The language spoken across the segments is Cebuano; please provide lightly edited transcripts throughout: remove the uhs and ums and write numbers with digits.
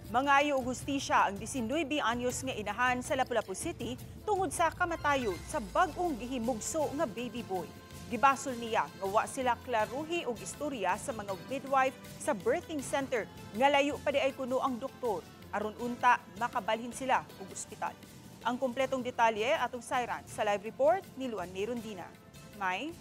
Mangayo og hustisya ang 19 anyos nga inahan sa Lapu-Lapu City tungod sa kamatayon sa bag-ong gihimugso nga baby boy. Gibasol niya nga wa sila klaruhi og istorya sa mga midwife sa birthing center nga layo pa di ay kuno ang doktor aron unta makabalhin sila og ospital. Ang kompletong detalye atong sayran sa live report ni Luan Merondina. May?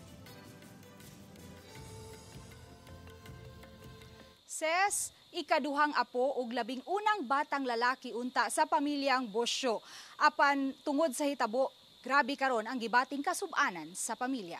Ses, ikaduhang apo og 11 batang lalaki unta sa pamilyang Bosyo. Apan tungod sa hitabo, grabe karon ang gibating kasubanan sa pamilya.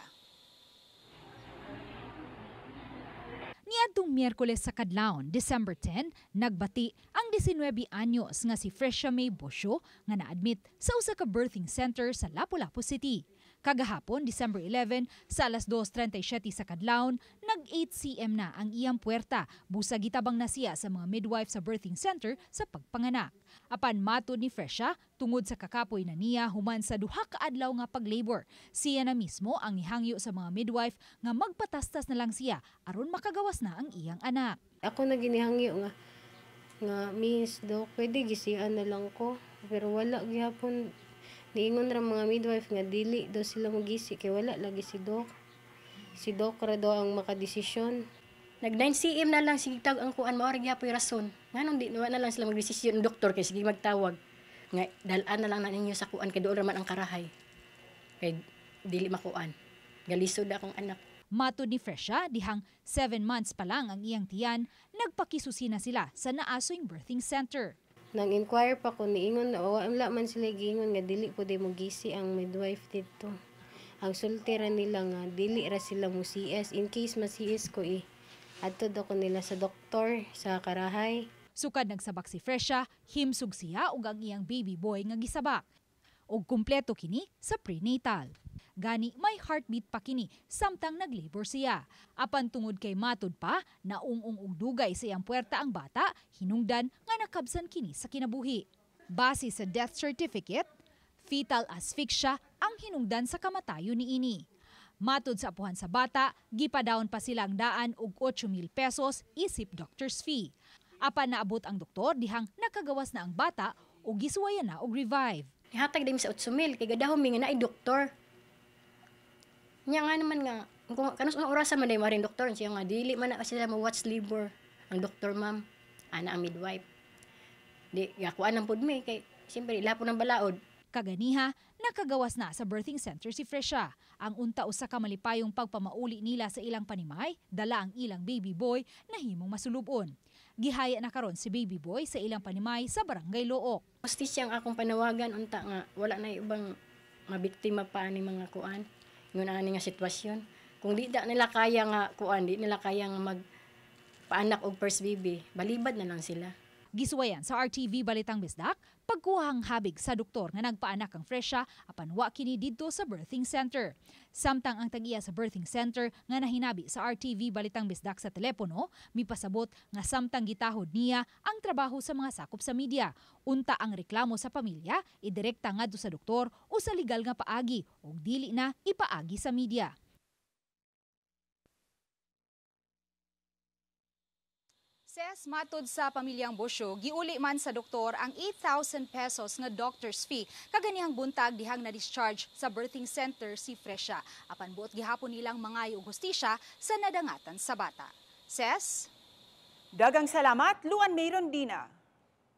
Niadtong Miyerkules sa kadlawon, December 10, nagbati ang 19 anyos nga si Fresha May Bosyo nga na-admit sa usa ka birthing center sa Lapu-Lapu City. Kagahapon, December 11, sa alas 2:37 sa kadlawon, nag-8 cm na ang iyang puwerta. Busag gitabang na siya sa mga midwife sa birthing center sa pagpanganak. Apan matod ni Fresha, tungod sa kakapoy na niya human sa duha ka adlaw nga paglabor. Siya na mismo ang nihangyo sa mga midwife nga magpatastas na lang siya aron makagawas na ang iyang anak. Ako na ginihangyo nga miss dok, pwede gisian na lang ko, pero wala gihapon. Niingon ra mga midwife nga dili daw sila magisi kay wala lagi si dok. Si dok ra daw ang makadesisyon. Nag 9 cm na lang sige tag ang kuan mao ra gyapon rason. Nganong di na lang sila magdesisyon ang doktor kay sige magtawag. Nga dal-an na lang na ninyo sa kuan kay dool ra man ang karahay. Kay dili makuan. Galisod akong anak. Matod ni Fresha, dihang 7 months pa lang ang iyang tiyan, nagpakisusi na sila sa naasoing birthing center. Nang-inquire pa ko, niingon, wala man sila giingon nga dili po di mo gisi ang midwife dito. Ang sulti ra nila nga dili ra sila mo CS. In case ma-CS ko adto daw ko nila sa doktor sa karahay. Sukad nagsabak si Fresha, himsog siya ug ang iyang baby boy nga gisabak. Og kumpleto kini sa prenatal. Gani may heartbeat pa kini samtang naglabor siya. Apan tungod kay matud pa, naung-ung og dugay sa iyang puwerta ang bata, hinungdan nga nakabsan kini sa kinabuhi. Base sa death certificate, fetal asphyxia ang hinungdan sa kamatayon niini. Matud sa apuhan sa bata, gipadawon pa silang daan og 8,000 pesos isip doctor's fee. Apan naabot ang doktor dihang nakagawas na ang bata o gisuwayan na og revive. Nihatag din sa 8,000 kay gadahom mi nga naay doktor. Nya nga naman nga kung kanus nga orasa man day maring doktor siya nga dili man na sila mo watch labor ang doktor ma'am ana ang midwife. Di gakuan ang pud mi kay siyempre ila po ng balaod. Kaganiha, nakagawas na sa birthing center si Fresha. Ang unta usa ka malipayong pagpamauli nila sa ilang panimay, dala ang ilang baby boy na himong masulubon. Gihaya na karon si baby boy sa ilang panimay sa Barangay Looc. Hustisya ang akong panawagan unta nga wala na ibang mabiktima pa ani mga kuan. Ngun ani nga sitwasyon. Kung di da nila kaya nga kuan, di nila kaya nga magpaanak og first baby, balibad na lang sila. Gisuwayan sa RTV Balitang Bisdak, pagkuhang habig sa doktor nga nagpaanak ang Fresha apan wa kini didto sa birthing center. Samtang ang tag-iya sa birthing center nga nahinabi sa RTV Balitang Bisdak sa telepono, mipasabot nga samtang gitahod niya ang trabaho sa mga sakop sa media. Unta ang reklamo sa pamilya, idirekta ngadto sa doktor o sa legal nga paagi ug dili na ipaagi sa media. Ses, matod sa pamilyang Bosyo, giuli man sa doktor ang 8,000 pesos nga doctor's fee. Kaganihang buntag dihang na-discharge sa birthing center si Fresha. Apan buot gihapon nilang mangayo og hustisya sa nadangatan sa bata. Ses? Dagang salamat, Luan Merondina.